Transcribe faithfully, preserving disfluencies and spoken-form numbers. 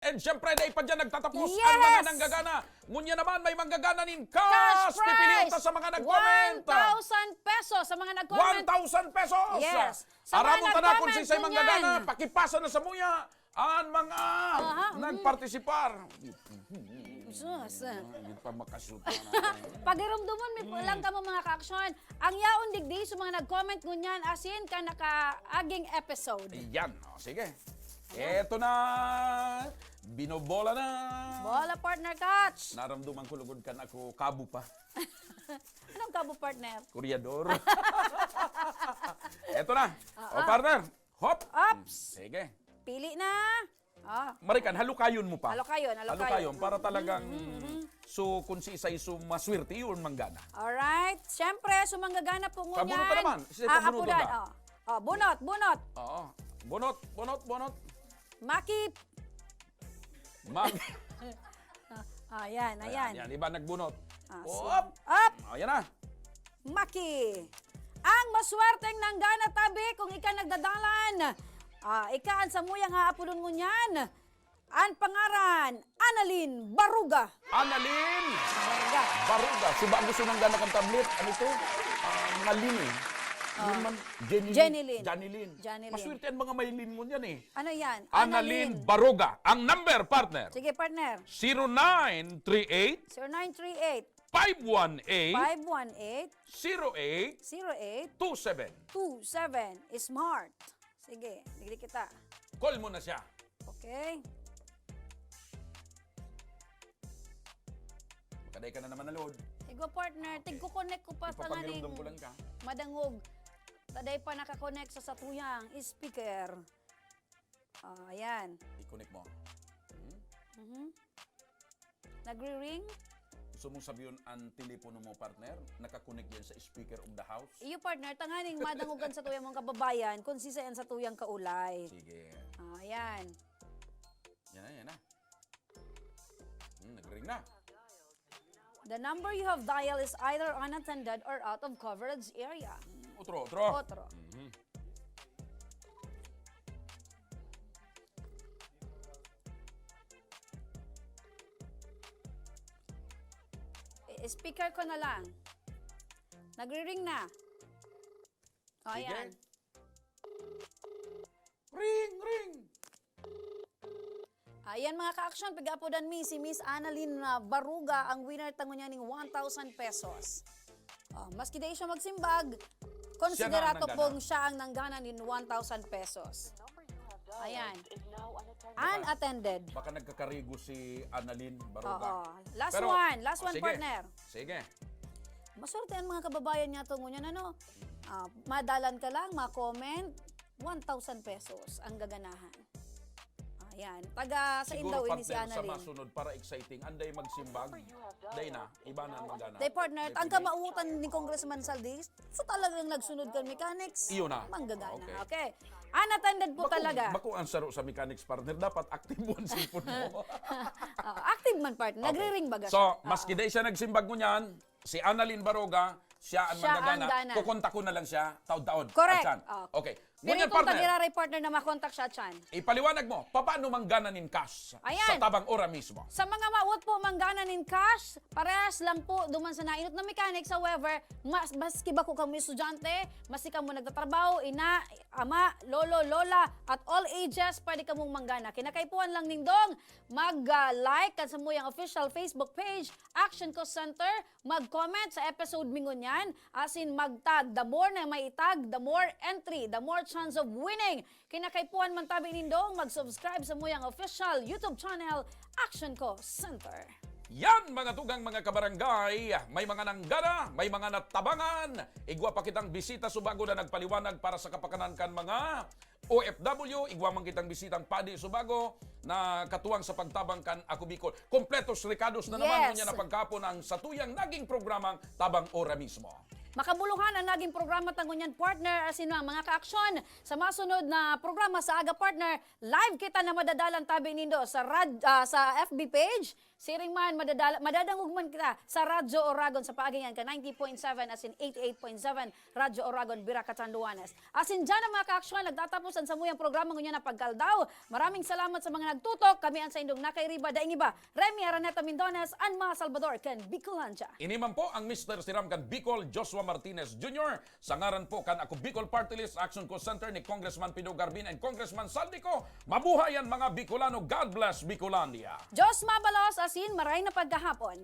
And syempre, dai pa dyan nagtatapos ang mga Yes! nanggagana. Ngunyan naman, may manggagana nin cash. Cash prize! Pipiliin ta sa mga nag-comment. One thousand pesos sa mga nag-comment. One thousand pesos! Yes. Sa mga Aramon ta na kung nag-comment, siisay manggagana, ngunyan. pakipasa na samuya an mga Aha, mm. nagpartisipar. Sus. Hindi pa makasuta na. Pagirumduman mi po Mm. lang kamo, mga ka-aksyon. Ang yaon digdi sa mga nag-comment ngunyan, asin ka nakaaging episode. Ayan. O, sige. Ayan. Eto na. Binobola na. Bola, partner, catch. Naramduman ko lugod kan ako kabo pa. Anong kabo, partner? Kuryador. Eto na. Oo. O, partner. Hop. Ops. Sige. Pili na. Ah. Marikan, halukayon mo pa. Halukayon, halukayon. Halukayon, para talagang Mm, mm, mm. so, kung si isa iso maswerte, yun manggana. Alright. Siyempre, sumanggagana po ngunyan. Pabunot na naman. Isa Ah, pabunot apudan. na. Oh. Oh, bunot, bunot. Oo. Bunot, bunot, bunot. Maki. Maki. Ah, ayan, Ayan, ayan. yan. Iba nagbunot. Ah, Op! sige. Op! Ayan na. Maki. Ang maswerteng nanggana tabi kung ika nagdadalan. Ah, ika an samuyang aapodon ngunyan. An pangaran, Annalyn Baruga. Annalyn Baruga. Baruga. So, bago siya nanggana kan tablet, ano to? Ah, Nalin eh. Ah. Yun man, Jenny Jenny Lin. Lin. Jenny Lin. Jenny Lin. Maswerte ang mga may Lin ngunyan eh. Ano yan? Annalyn Annalyn. Baruga. Ang number, partner. Sige, partner. Zero nine three eight Zero nine three eight five one eight five one eight zero eight zero eight two seven. two seven. Smart. Sige, digdi kita. Call mo na siya. Okay. Makaday ka na naman na load. Igwa, partner, Okay. tigko-connect ko pa sa Ipapagirumdom nganing ko lang ka. madangog. Taday pa nakakonect sa satuyang speaker. Ah, ayan. I-connect mo. Hmm? Mhm. Nagri-ring? Gusto mong sabihin ang telepono mo, partner? Nakakonect yan sa speaker of the house? Iyo, partner, tanganing madangog kan satuyang mga kababayan kung siisay an satuyang kaulay. Sige. Ah, ayan. Yan na, yan na. Hmm, nagri-ring na. The number you have dialed is either unattended or out of coverage area. Otro, otro. Otro. Mhm. I-, speaker ko na lang. Nagri-ring na. O, Sige. ayan. Ring, ring! Ayan, mga ka-aksyon, pig-aapodan mi si Miss Annalyn, ah, Baruga, ang winner ta ngunyan ning one thousand pesos. Oh, maski dai siya magsimbag, Siya na ang konsiderato nanggana. pong siya ang nanggana nin one thousand pesos. Ayan. Unattended. Baka nagkakarigo si Annalyn Baruga. Oo. Last Pero, one, last oh, one, sige. partner. Sige. Maswerte ang mga kababayan niya to ngunyan, ano? Ah, madalan ka lang, ma-comment, one thousand pesos ang gaganahan. Ayan. Taga sa Siguro, Indao ini si partner, sa Annalyn. masunod, para exciting, anday magsimbag. Day na, iba na ang magana. Day, partner, May ang pwede? kamautan ni Congressman Saldi, so talagang nagsunod kan mechanics, Iyo na. manggagana. Okay. Okay. Unattended po Bako, talaga. bako ang saro sa mechanics, partner. Dapat active mo ang cellphone mo. Oh, active man, partner. Okay. Nagri-ring baga So, siya. maski Oo. di siya nagsimbag ngunyan, si Annalyn Baroga, siya ang Siya ang manggagana. gana. Kukontak ko na lang siya, taod-taod. Correct. Atyan. Oh. Okay. Ngunyan, Pirmi kong partner. tagiraray, partner, na makontak siya, Chan. Ipaliwanag mo, papaano manggana nin cash Ayan. sa Tabang Ora mismo? Sa mga mawot po manggana nin cash, parehas lang po duman sa nainot na mechanics. However, mas, maski bako kamo estudyante, maski kamo nagtatrabaho, ina, ama, lolo, lola, at all ages, pwede kamong manggana. Kinakaipuhan lang nindong mag, ah, like kan samuyang official Facebook page, Action Call Center, mag-comment sa episode mi ngunyan, asin mag-tag. The more na may itag, the more entry, the more chance of winning. Kinakaipuhan man tabi nindong mag-subscribe samuyang official YouTube channel, Action Call Center. Yan, mga tugang, mga kabarangay, may mga nanggana, may mga natabangan. Igwa pa kitang bisita subago na nagpaliwanag para sa kapakanan kan mga O F W, igwa man kitang bisitang padi subago na katuwang sa pagtabang kan Ako Bicol. Kompletos rekados na naman Yes. ngunyan na pagkapon ang satuyang naging programang Tabang Ora mismo. Makabuluhan ang naging programa ta ngunyan, partner, asin mga kaaksyon. Sa masunod na programa sa Aga, partner, live kita na madadalan tabi nindo sa rad-, ah, sa F B page. Siring man, madadala, madadangog man kita sa Radyo Oragon sa paagi niyan ka ninety point seven asin eighty-eight point seven Radyo Oragon, Birac, Catanduanes. Asin diyan ang mga kaaksyon, nagtatapos ang samuyang programa ngunyan na pagkaldaw. Maraming salamat sa mga nagtutok. Kami ang saindong nakairiba, daing iba, Remy Araneta Mindones, an mga Salvador kan Bicolandia. Ini man po ang Mister Siram kan Bicol, Joshua Martinez Junior, sa ngaran po kan Ako Bicol Party List Action Co Center ni Congressman Pido Garbin and Congressman Saldico. Mabuhay ang mga Bicolano. God bless Bicolandia. Diyos mabalos asin maray na pagkahapon.